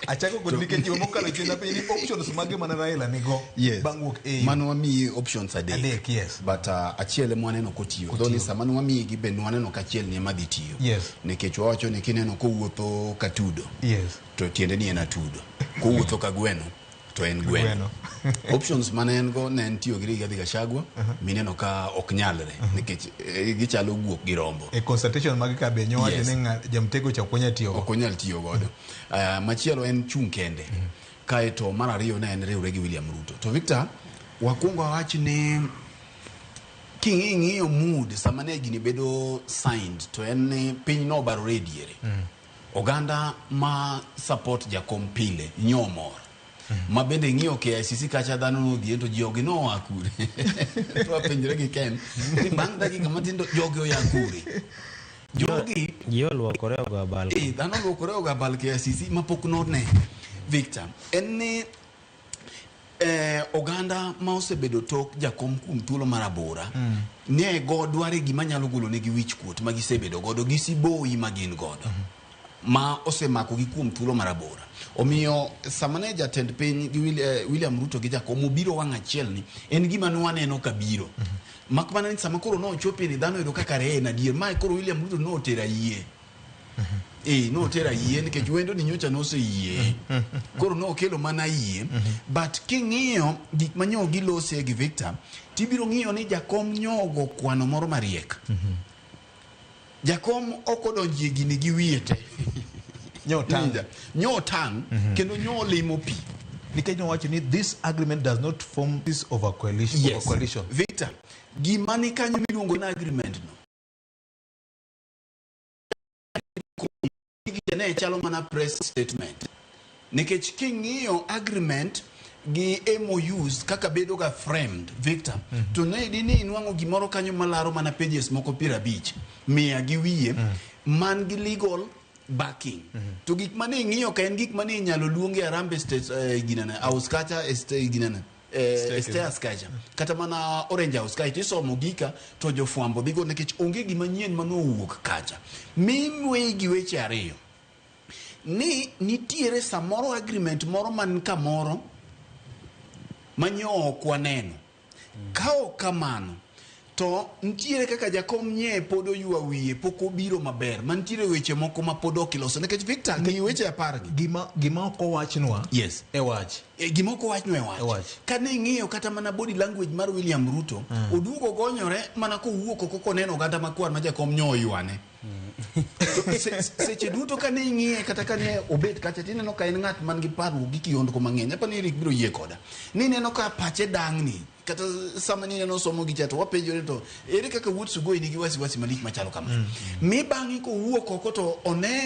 Achako kod nikech juma mokalo chien apenji ni options mage mane Raila nigo bang' wuok AU. Mano wamiyi options adek. Adek, yes. But achiel ema waneno kotiyo. Though ni sama ne wamiyi gi be nwaneno ka achiel ni ema dhi tiyo. Nikech wawacho ni kineno kowuotho ka tudo. To tiende ni en atudo. Kowuotho ka gweno to en gweno. Options mane en go ne en tiyo gi Rigathi Gachagua mineno ka ok nyalre nikech gichalo guok gi rombo. E consultation mag ka be nyowacho ni jamtego cha ok onyal tiyo go. Ok onyal tiyo godo. Machielo en chung' kende. Kaeto mar ariyo ne en riwre gi William Ruto. To Victor, wakwongo awach ni king'iyo mood sama ne gini bedo signed to en ni piny nobarore e diere. Oganda ma support Jakom pile nyomor. Ma bende ng'iyo KICC kacha dhano nodhi to jogi noa kure. To wapenjre gi Ken ni bang' dakika matin to jogi oya kure. Jogi ji oluokore ogo abal. Dhano oluokore ogo abal KICC ma pok none. Victor, en ni oganda ma osebedo tok Jakom kuom thuolo mar abora ne go dware gima nyalo golo negi wich kuot ma gisebedo godo gi siboyi ma gin godo ma osemako gi kuom thuolo mar abora. Omiyo sama ne jatend piny gi William Ruto gi Jakom obiro wang' achiel ni en gima ne waneno ka biro. Mak mana ni sama koro nochopi ni dhano oyudo kaka re en adier. Mae koro William Ruto notero ayie. Notero ayie nikech wendo ni nyocha noseyie. Koro nokelo mana yie. But king'iyo gik ma nyo gilose gi Victor, tibiro ng'iyo ni Jakom nyogo kwano moro mariek. Jakom ok odonjie gini gi wiye te. Nyo tang'. Ninja. Nyo tang', kendo nyo limo pi. Nikech nowacho ni this agreement does not form this of a coalition. Of a coalition. Victor, gima ni kanyo miluongo ni agreement no. Ne chalo mana press statement. Nikech king'iyo agreement gi MOUs kaka bedo ga framed, Victor, to ne di ni inwang'o gimoro kanyo malaro mana pages moko 50, 100 gi wiye, man gi legal backing. To gik mane ing'iyo ka en gik mane inyalo luongi Harambee State, ginene, House kacha, ginene, Stairs kacha. Kata mana Orange House kacha, tisomo gika to jofwambo dhigo nikech onge gima nyien manowuok kacha. Mimweyi gi weche ariyo. Ni nitiere samoro agreement moro man kamoro manyo ok waneno. Ka ok kamano, to nitiere kaka Jakom nye pod oywa wiye, pok obiro maber. Mantiere weche moko ma pod ok iloso. Nikech Victor, ng'i weche 10 gi. Gima ok owachnwa e wach. Gima ok owachnwa e wach. E wach. Ka ne ing'iyo kata mana body language mar William Ruto, oduogo gonyore mana kowuok oko koneno oganda makwar ma Jakom nyo oywane. To seche duto ka ne ing'iye kata ka ne obet kacha tineno ka en ng'at man gi parruok gi kiondko mang'eny. Apa ni Eric biro yie koda. Ni ineno ka pache dang'ni. Kata sama ni ineno somo gi cha to wapenjore to ere kaka wuod Sugoi nigi wasiwasi malich machalo kama. Mi bang'e kowuok oko to oneno